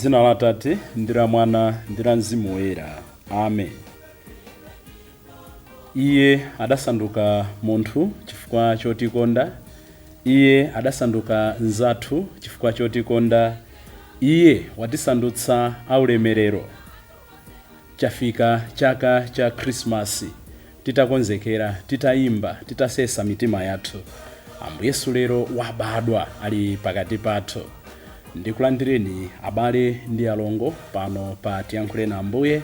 M'dzina la Atate ndi la Mwana ndi la Mzimu Woyera. Amen. Iye adasanduka munthu chifukwa chotikonda. Iye adasanduka mnzathu chifukwa chotikonda. Iye watisandutsa aulemerero. Chafika chaka cha Khrisimasi, titakonzekera, titayimba, titasesa mitima yathu. Ambuye Yesu lero wabadwa ali pakati pathu. Ndikulandireni abale ndi alongo pano pa Tiyankhule na Ambuye,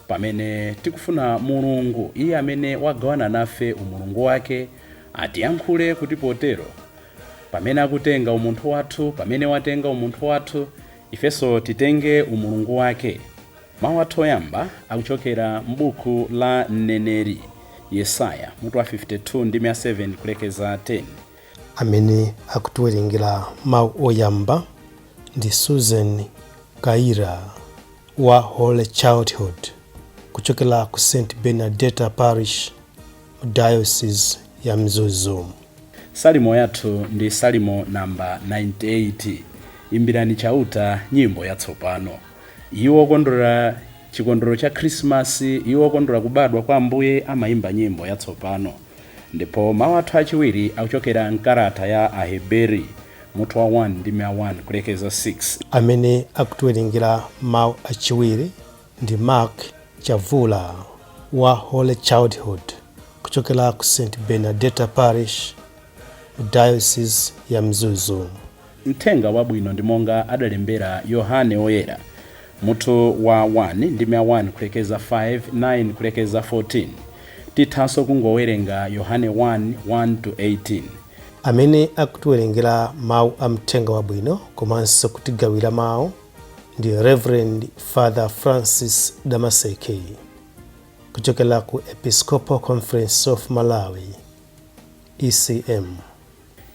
pamene tikufuna Mulungu, iye amene wagawana nafe umulungu wake, atiyankhule kuti potero pamene akutenga umunthu wathu, pamene watenga umunthu wathu, ifenso titenge umulungu wake. Mawu athu oyamba akuchokera m'buku la mneneri Yesaya mutu wa 52 ndi 7 kulekeza 10. Amene akutiwerengera mawu oyamba ndi Susan Kaira wa Holy Childhood kuchokera ku St Bernadetta Parish mu Diocese ya Mzuzu. Salimo yathu ndi salimo namba 98. Imbirani Chauta nyimbo yatsopano. Iwo okondwera chikondwerero cha Khrisimasi, iwo okondwera kubadwa kwa Ambuye amayimba nyimbo yatsopano. Ndipo mawu athu achiwiri akuchokera mkalata ya Aheberi mutu wa 1 ndi 1 kulekeza 6. Amene akutiwerengera mawu achiwiri ndi Mark Chavula wa Holy Childhood kuchokera ku St Bernadetta Parish mu Diocese ya Mzuzu. Mthenga wabwino ndi monga adalembera Yohane Woyera mutu wa 1 ndi 1 kulekeza 5, 9 kulekeza 14. Tithanso kungowerenga Yohane 1, 1 to 18. Amene akutiwerengera mawu a mthenga wabwino komanso kutigawira mawu ndi Reverend Father Francis Damaseke kuchokera ku Episcopal Conference of Malawi, ECM.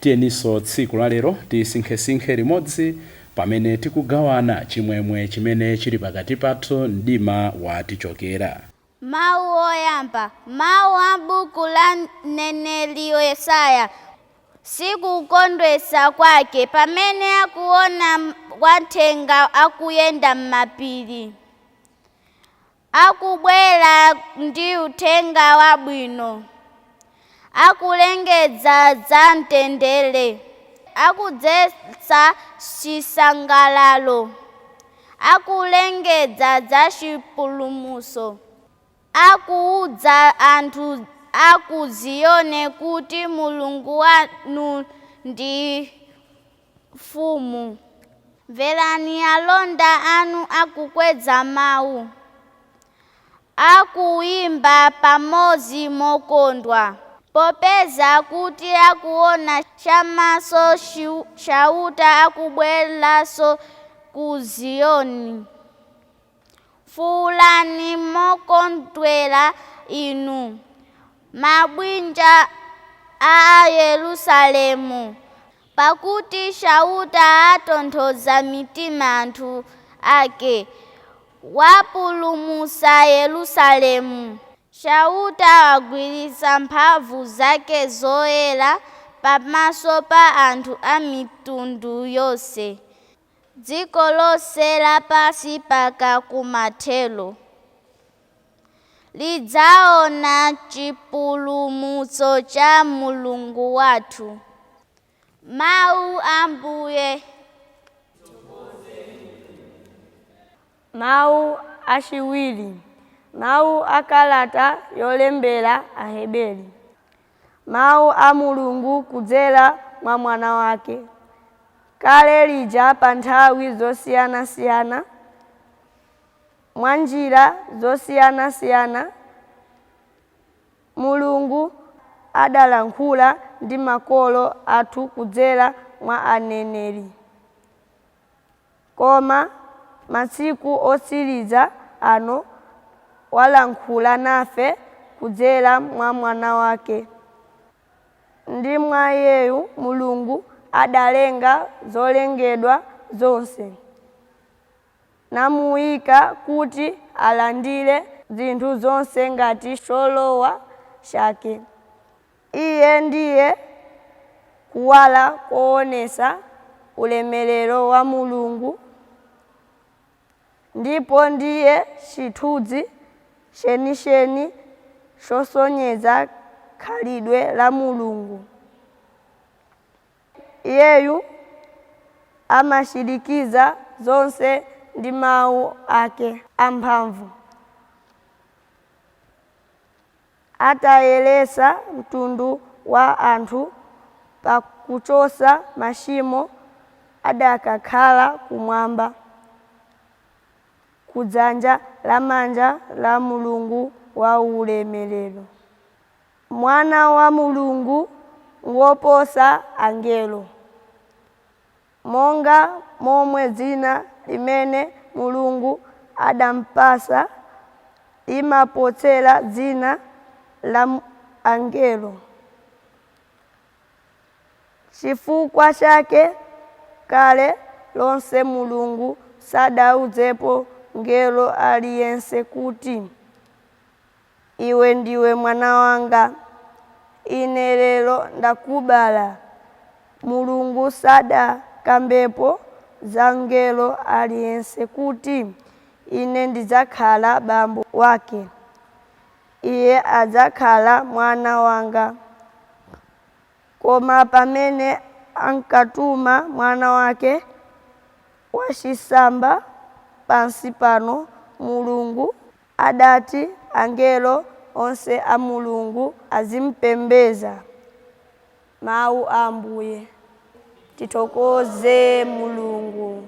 Tiyeninso tsiku la lero tisinkhesinkhe limodzi pamene tikugawana chimwemwe chimene chili pakati pathu mdima watichokera. Mawu oyamba, mawu a buku la mneneri Yesaya. Sikukondwesa kwake pamene akuona wamthenga akuyenda m'mapiri, akubwera ndi uthenga wabwino, akulengeza za mtendere, akudzetsa chisangalalo, akulengeza za chipulumutso, akuwuza anthu aku Ziyoni kuti Mulungu wanu ndi mfumu. Mverani alonda anu akukweza mawu, akuyimba pamodzi mokondwa, popeza kuti akuona chamaso Chauta akubweranso ku Ziyoni. Fuwulani mokondwera inu mabwinja a Yerusalemu, pakuti Chauta atonthoza mitima anthu ake, wapulumutsa Yerusalemu. Chauta wagwiritsa mphamvu zake zoyera pamaso pa anthu a mitundu yonse, dziko lonse lapansi mpaka kumathero lidzaona chipulumutso cha Mulungu wathu. Mawu a Ambuye. Mawu achiwiri, mawu a kalata yolembera Aheberi. Mawu a Mulungu kudzera mwa Mwana wake. Kale lija pa nthawi zosiyanasiyana, mwa njira zosiyanasiyana, Mulungu adalankhula ndi makolo athu kudzera mwa aneneri. Koma masiku otsiriza ano walankhula nafe kudzera mwa Mwana wake. Ndi mwa Iyeyu Mulungu adalenga zolengedwa zonse, namuyika kuti alandire zinthu zonse ngati cholowa chake. Iye ndiye kuwala koonetsa ulemerero wa Mulungu. Ndipo ndiye chithunzi chenicheni chosonyeza khalidwe la Mulungu. Iyeyu amachirikiza zonse ndi mawu ake amphamvu. Atayeretsa mtundu wa anthu pakuchotsa machimo, adakakhala kumwamba, kudzanja lamanja la Mulungu wa ulemerero. Mwana wa Mulungu ngoposa angelo, monga momwe dzina limene Mulungu adampasa limaposera dzina la angelo. Chifukwa chake kale lonse Mulungu sadauzepo mngelo aliyense kuti, iwe ndiwe mwana wanga, ine lero ndakubala. Mulungu sadakambepo za mngelo aliyense kuti, ine ndidzakhala bambo wake, iye adzakhala mwana wanga. Koma pamene ankatuma mwana wake wachisamba pansi pano, Mulungu adati angelo onse a Mulungu azimpembedza. Mawu a Ambuye. Tithokoze Mulungu.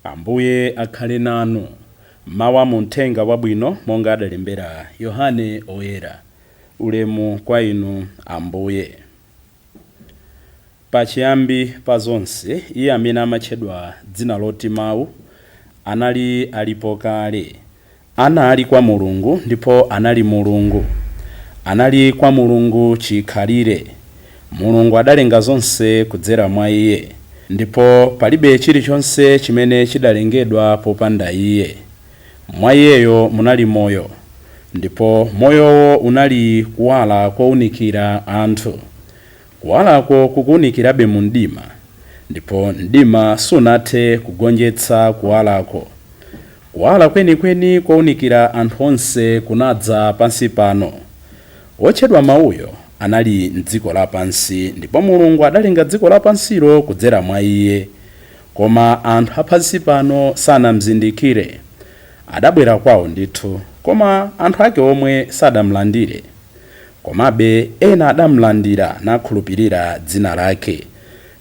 Ambuye akhale nanu. Mawu a muthenga wabwino monga adalembera Yohane Oyera. Ulemu kwa inu Ambuye. Pachiyambi pa zonse, iye amene amatchedwa dzina loti Mawu anali alipo kale. Anali kwa Mulungu ndipo anali Mulungu. Anali kwa Mulungu chikhalire. Mulungu adalenga zonse kudzera mwa iye, ndipo palibe chilichonse chimene chidalengedwa popanda iye. Mwa iyeyo munali moyo, ndipo moyowo unali kuwala kowunikira anthu. Kuwalako kukuwunikirabe mu mdima, ndipo mdima sunathe kugonjetsa kuwalako. Kuwala kwenikweni kowunikira anthu onse kunadza pansi pano. Wotchedwa Mawuyo anali m'dziko lapansi, ndipo Mulungu adalenga dziko lapansilo kudzera mwa iye. Koma anthu apansi pano sanamzindikire. Adabwera kwawo ndithu, koma anthu ake omwe sadamlandire. Komabe ena adamlandira nakhulupirira dzina lake,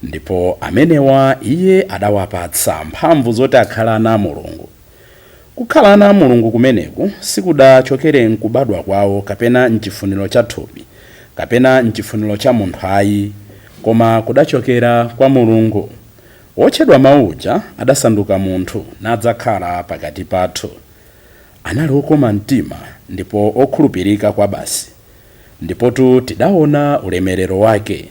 ndipo amenewa iye adawapatsa mphamvu zoti akhala ana a Mulungu. Kukhala ana a Mulungu kumeneku sikudachokere mkubadwa kwawo kapena mchifuniro cha thupi kapena mchifuniro cha munthu ayi, koma kudachokera kwa Mulungu. Wotchedwa Mawuja adasanduka munthu nadzakhala pakati pathu. Anali wokoma mtima ndipo okhulupirika kwa basi, ndipotu tidaona ulemerero wake.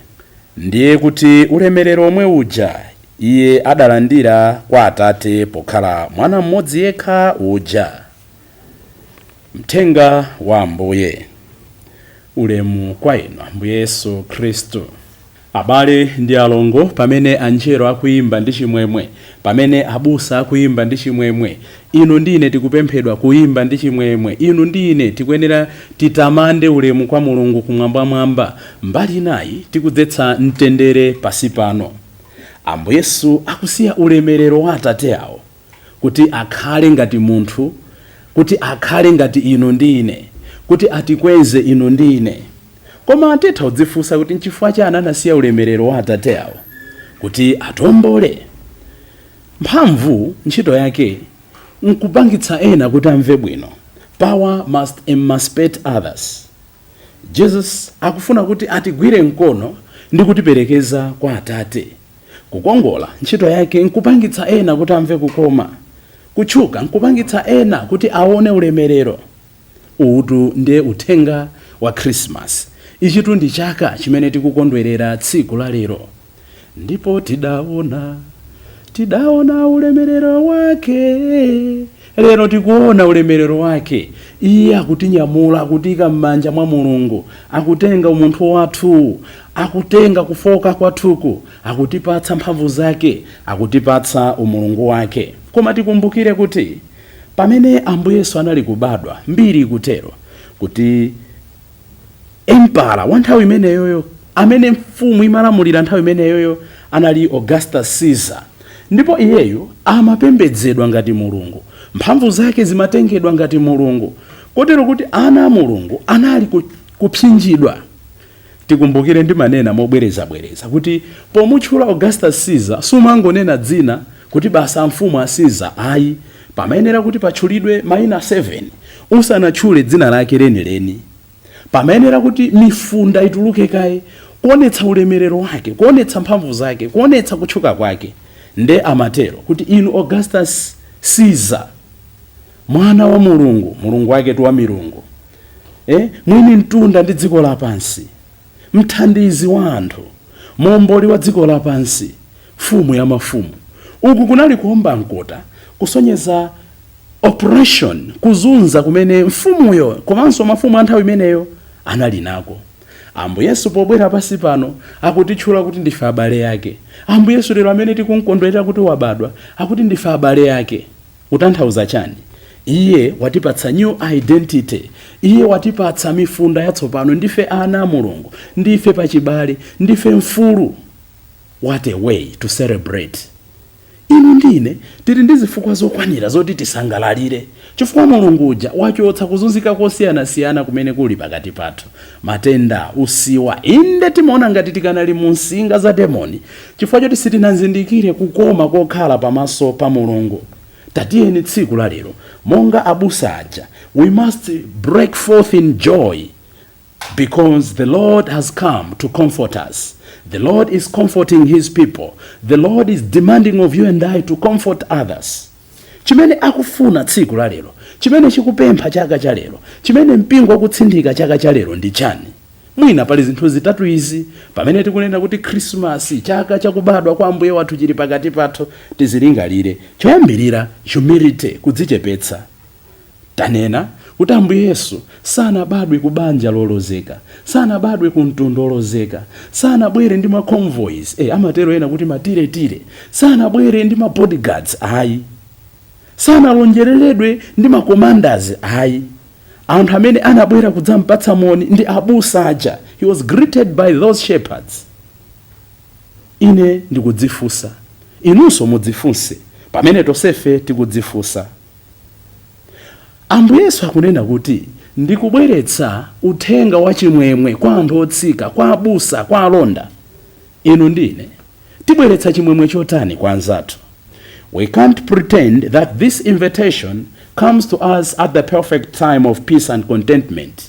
Ndiye kuti ulemerero omwe uja iye adalandira kwa Atate pokhala mwana mmodzi yekha uja. Mthenga wa Ambuye. Ulemu kwa inu Ambuye Yesu Khristu. Abale ndi alongo, pamene anjelo akuyimba ndi chimwemwe, pamene abusa akuyimba ndi chimwemwe, inu ndi ine tikupemphedwa kuyimba ndi chimwemwe. Inu ndi ine tikuyenera titamande ulemu kwa Mulungu kumwambamwamba. Mbali inayi tikudzetsa mtendere pasi pano. Ambuye Yesu akusiya ulemerero wa Atate awo kuti akhale ngati munthu, kuti akhale ngati inu ndi ine, kuti atikweze inu ndi ine. Koma titha kudzifunsa kuti nchifukwa chani anasiya ulemerero wa Atate awo kuti atombole. Mphamvu ntchito yake nkupangitsa ena kuti amve bwino. Power must emancipate others. Jesus akufuna kuti atigwire mkono ndi kutiperekeza kwa Atate. Kukongola ntchito yake nkupangitsa ena kuti amve kukoma. Kutchuka nkupangitsa ena kuti aone ulemerero. Utu ndiye uthenga wa Christmas. Ichitu ndi chaka chimene tikukondwerera tsiku la lero. Ndipo tidaona ulemerero wake. Lero tikuona ulemerero wake. Iye akutinyamula, akutiyika m'manja mwa Mulungu, akutenga umunthu wathu, akutenga kufoka kwathuku, akutipatsa mphamvu zake, akutipatsa umulungu wake. Koma tikumbukire kuti Pamene Ambuye Yesu anali kubadwa, mbiri ikutero kuti emperor wa nthawi imeneyoyo, amene mfumu imalamulira nthawi imeneyoyo, anali Augustus Caesar, ndipo iyeyu amapembedzedwa ngati mulungu, mphamvu zake zimatengedwa ngati mulungu, kotero kuti ana a Mulungu anali kupsinjidwa. Tikumbukire, ndimanena mobwerezabwereza kuti pomutchula Augustus Caesar sumangonena dzina kuti basa mfumu a Caesar, ayi. Pamayenera kuti patchulidwe mayina 7 usanatchule dzina lake lenileni. Pamayenera kuti mifunda ituluke kaye kuonetsa ulemerero wake, kuonetsa mphamvu zake, kuonetsa kutchuka kwake. Nde amatero kuti, "Inu Augustus Caesar, mwana wa Mulungu, Mulungu wake tu wa milungu, mwini mtunda ndi dziko lapansi, mthandizi wa anthu, momboli wa dziko lapansi, mfumu ya mafumu." Uku kunali kuomba mkota kusonyeza oppression, kuzunza kumene mfumuyo komanso mafumu a nthawi imeneyo anali nako. Ambuye Yesu pobwera pasi pano akutitchula kuti ndife abale ake. Ambuye Yesu lero amene tikumkondwerera kuti wabadwa akuti ndife abale ake. Kutanthauza chani? Iye watipatsa new identity, iye watipatsa mifunda yatsopano. Ndife ana a Mulungu, ndife pachibale, ndife mfulu. What a way to celebrate! Inu ndine tili ndi zifukwa zokwanira zoti tisangalalire, chifukwa Mulungu uja wachotsa kuzunzika kosiyanasiyana kumene kuli pakati pathu, matenda, usiwa. Inde, timaona ngati tikanali mu nsinga za demoni chifukwa choti sitinazindikire kukoma kokhala pamaso pa Mulungu. Tatiyeni tsiku la lero, monga abusa aja, we must break forth in joy because the Lord has come to comfort us. The Lord is comforting his people. The Lord is demanding of you and I to comfort others. Chimene akufuna tsiku la lero, chimene chikupempha chaka cha lero, chimene mpingo wakutsindika chaka cha lero ndi chani? Mwina pali zinthu zitatu izi. Pamene tikunena kuti Khrisimasi, chaka chakubadwa kwa Ambuye wathu chili pakati pathu, tizilingalire. Choyambirira, humility, kudzichepetsa. Tanena kuti Ambuye Yesu sanabadwe ku banja lolozeka, sanabadwe ku mtundu olozeka, sanabwere ndi ma convoys, amatero ena kuti matiretire, sanabwere ndi ma bodyguards, ayi, sanalonjereredwe ndi ma commanders, ayi. Anthu amene anabwera kudzampatsa moni ndi abusa aja. He was greeted by those shepherds. Ine ndikudzifunsa, inunso mudzifunse, pamene tonsefe tikudzifunsa, Ambuye Yesu akunena kuti, "Ndikubweretsa uthenga wachimwemwe kwa anthu otsika, kwa abusa, kwa alonda." Inu ndine tibweretsa chimwemwe chotani kwa anzathu? We can't pretend that this invitation comes to us at the perfect time of peace and contentment.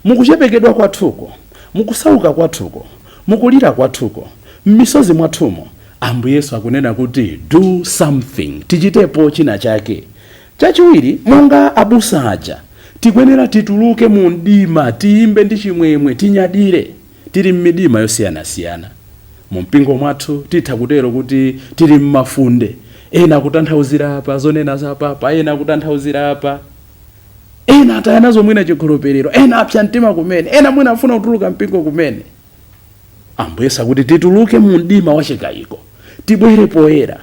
Mukuchepekedwa kwathuko, mukusauka kwathuko, mukulira kwathuko, m'misozi mwathumo, Ambuye Yesu akunena kuti do something, tichitepo china chake. Chachiwiri, monga abusa aja, tikuyenera tituluke mu mdima, tiyimbe ndi chimwemwe, tinyadire. Tili m'midima yosiyanasiyana mu mpingo mwathu, titha kutero kuti tili m'mafunde. Ena akutanthauzira apa zonena za papa, ena akutanthauzira apa, ena ataya nazo mwina chikhulupiriro, ena apsa mtima kumene, ena mwina afuna kutuluka mpingo kumene. Ambuye sakuti tituluke mu mdima wachikayiko, tibwere poyera.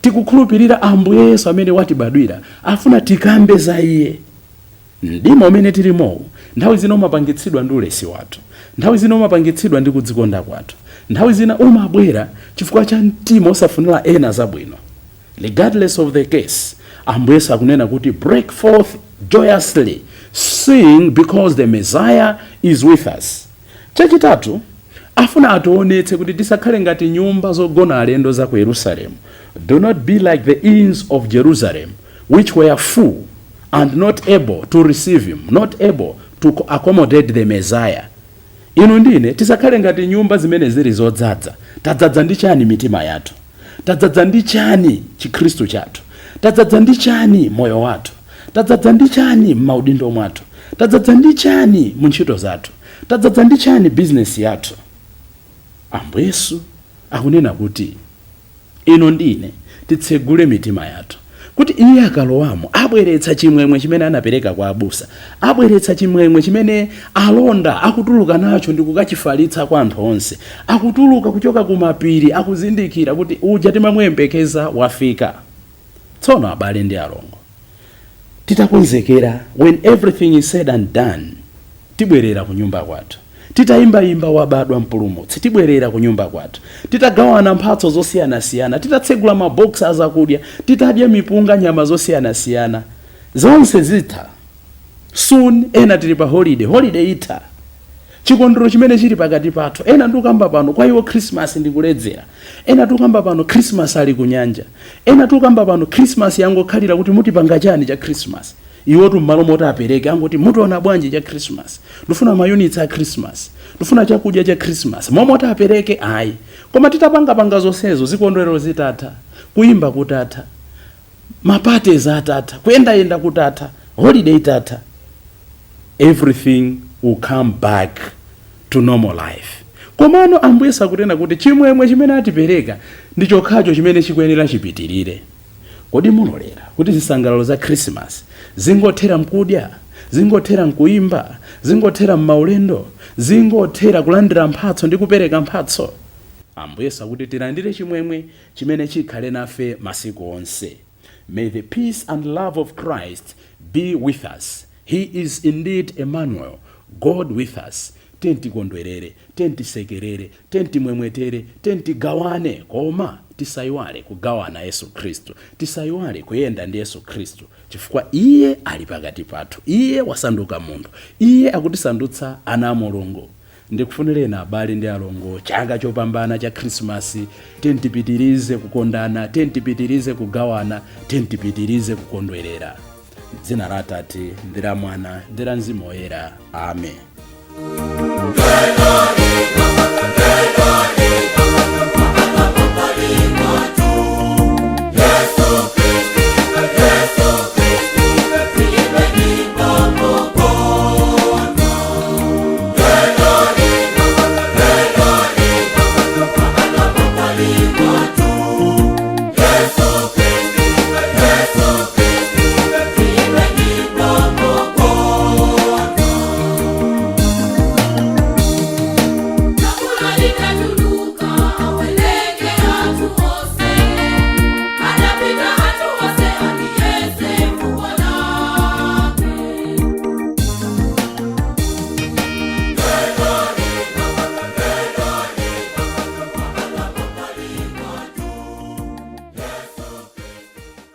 Tikukhulupirira Ambuye Yesu amene watibadwira, afuna tikambe za iye. Mdima umene tilimowu nthawi zina umapangitsidwa ndi ulesi wathu, nthawi zina umapangitsidwa ndi kudzikonda kwathu, nthawi zina umabwera chifukwa cha mtima osafunira ena zabwino. Regardless of the case, Ambuye Yesu akunena kuti break forth joyously, sing because the Messiah is with us. Chachitatu, afuna ationetse kuti tisakhale ngati nyumba zogona alendo za ku Yerusalemu. Do not be like the inns of Jerusalem, which were full and not able to receive him, not able to accommodate the Messiah. Inu ndine tisakhale ngati nyumba zimene zili zodzaza. Tadzadza ndi chani mitima yathu? Tadzadza ndi chani chikhristu chathu? Tadzadza ndi chani moyo wathu? Tadzadza ndi chani m'maudindo mwathu? Tadzadza ndi chani mu ntchito zathu? Tadzadza ndi chani bizinesi yathu? Ambuye Yesu akunena kuti inu ndine titsegule mitima yathu kuti iye akalowamo abweretsa chimwemwe chimene anapereka kwa abusa, abweretsa chimwemwe chimene alonda akutuluka nacho ndi kukachifalitsa kwa anthu onse, akutuluka kuchoka ku mapiri, akuzindikira kuti uja timamuyembekeza wafika. Tsono abale ndi alongo, Titakonzekera, when everything is said and done, tibwerera ku nyumba kwathu. Titayimbayimba "Wabadwa Mpulumutsi", tibwerera ku nyumba kwathu. Titagawana mphatso zosiyanasiyana, titatsegula maboksi azakudya, titadya mipunga, nyama zosiyanasiyana, zonse zitha. Soon ena tili pa holiday, holiday itha. Chikondwerero chimene chili pakati pathu, ena tikukamba pano kwa iwo Christmas ndikuledzera, ena tikukamba pano Christmas ali kunyanja, ena tikukamba pano Christmas yangokhalira kuti mutipanga chani cha Christmas. Iwotu mmalo moti apereke angoti, "Mutiona bwanji cha Christmas? Ndifuna ma units a Christmas, ndifuna chakudya cha Christmas." Momoti apereke ayi. Koma titapangapanga zonsezo, zikondwerero zitatha, kuyimba kutatha, ma parties atatha, kuyendayenda kutatha, holiday itatha, everything will come back to normal life. Komano Ambuye sakunena kuti chimwemwe chimene atipereka ndi chokhacho chimene chikuyenera chipitirire. Kodi mulolera kuti zisangalalo za Christmas zingothera mkudya, zingothera mkuyimba, zingothera m'maulendo, zingothera kulandira mphatso ndi kupereka mphatso? Ambuye sakuti tilandire chimwemwe chimene chikhale nafe masiku onse. May the peace and love of Christ be with us. He is indeed Emmanuel, God with us. Tentikondwerere, tentisekerere, tentimwemwetere, tentigawane, koma tisayiwale kugawana Yesu Khristu, tisayiwale kuyenda ndi Yesu Khristu, chifukwa Iye ali pakati pathu. Iye wasanduka munthu, Iye akutisandutsa ana a Mulungu. Ndikufunireni, abale ndi alongo, chaka chopambana cha Khrisimasi. Tentipitirize kukondana, tentipitirize kugawana, tentipitirize kukondwerera. Dzina la Atate ndi la Mwana ndi la Mzimu Woyera, amen.